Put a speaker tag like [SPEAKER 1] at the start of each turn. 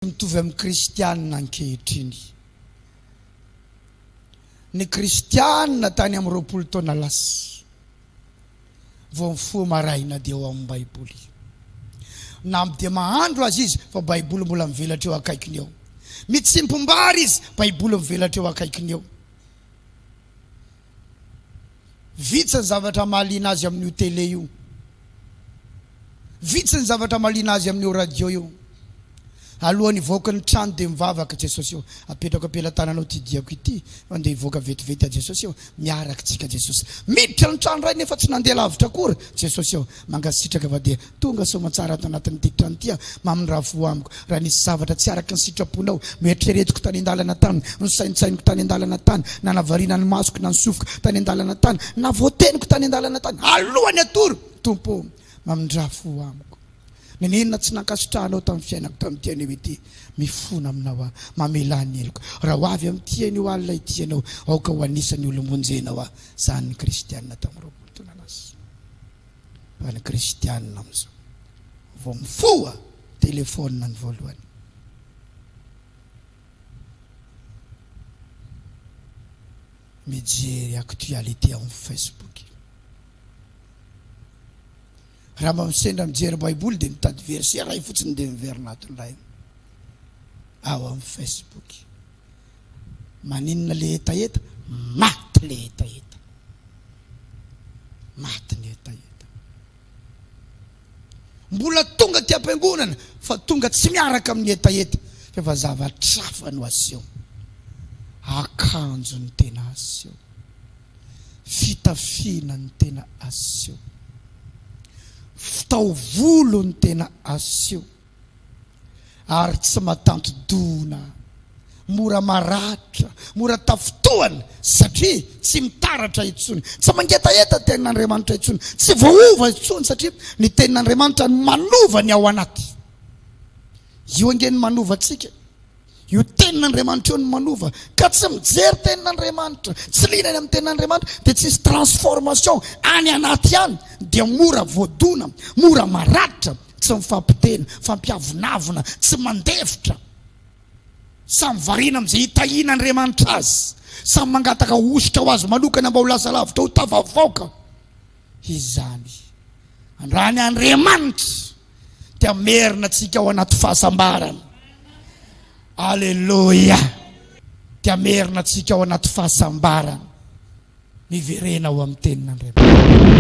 [SPEAKER 1] Mitovy amin'ny kristianina ankehitriny. Ny kristianina tany amin'ny 20 taona lasa, vao mifoha maraina dia ao amin'ny Baiboly. Na dia mahandro aza izy fa Baiboly mbola mivelatra eo akaikiny eo. Mitsimpom-bary izy, Baiboly mivelatra eo akaikiny eo. Vitsy ny zavatra mahaliana azy amin'io télé io. Vitsy ny zavatra mahaliana azy amin'io radio io. Alohan'ny hivoaka ny trano dia mivavaka, Jesosy ô, apetrako am-pelatananao ity diako ity, fa ndeha hivoaka vetivety aho Jesosy ô, miaraka tsika Jesosy. Miditra ny trano iray nefa tsy nandeha lavitra akory Jesosy ô, mankasitraka fa dia Tonga soamantsara ato anatin'ity trano ity aho, mamindrà fo amiko. Raha nisy zavatra tsy araka ny sitraponao, noeritreretiko tany an-dalana tany, nosaintsainiko tany an-dalana tany, na nahavariana ny masoko na ny sofiko tany an-dalana tany, na voateniko tany an-dalana tany, alohan'ny hatory, Tompo ô, mamindrà fo amiko. N'inona tsy nankasitrahanao tamin'ny fiainako tamin'ity anio ity, mifona aminao aho, mamelà ny heloko. Raha ho avy amin'ity anio alina ity ianao, aoka ho anisan'ny olom-bonjenao aho. Izany ny kristiana tamin'ny 20 taona lasa. Fa ny kristianina amin'izao vao mifoha telephone ny voalohany. Mijery actualité ao amin'ny Facebook. Raha mba misendra mijery baiboly dia mitady verset iray fotsiny dia miverina ato indray ao amin'ny Facebook. Maninona le hetaheta? Maty le hetaheta. Maty ny hetaheta. Mbola tonga aty am-piangonana fa tonga tsy miaraka amin'ny hetaheta fa efa zavatra hafa no aseho. Akanjo no tena aseho. Fitafiana no tena aseho. Fitaovolo no tena aseho. ary tsy matanty dona, mora maratra, mora tafintohana satria tsy mitaratra intsony, tsy mangetaheta ny tenin'Andriamanitra intsony, tsy voaova intsony satria ny tenin'Andriamanitra no manova ny ao anaty. Io ange no manova antsika. Io tenin'Andriamanitra io no manova. Ka tsy mijery tenin'Andriamanitra, tsy liana any amin'ny tenin'Andriamanitra dia tsisy transformation any anaty any dia mora voadona, mora maratra. Tsy mifampiteny, fampiavonavona, tsy mandefitra. Samy variana amin'izay hitahian'Andriamanitra azy. Samy mangataka hosotra ho azy manokana mba ho lasa lavitra, ho tafavoaka izany. Androany Andriamanitra dia hamerina antsika ao anaty fahasambarana. Aleloia! Dia hamerina antsika ao anaty fahasambarana. Miverena ao amin'ny tenin'Andriamanitra.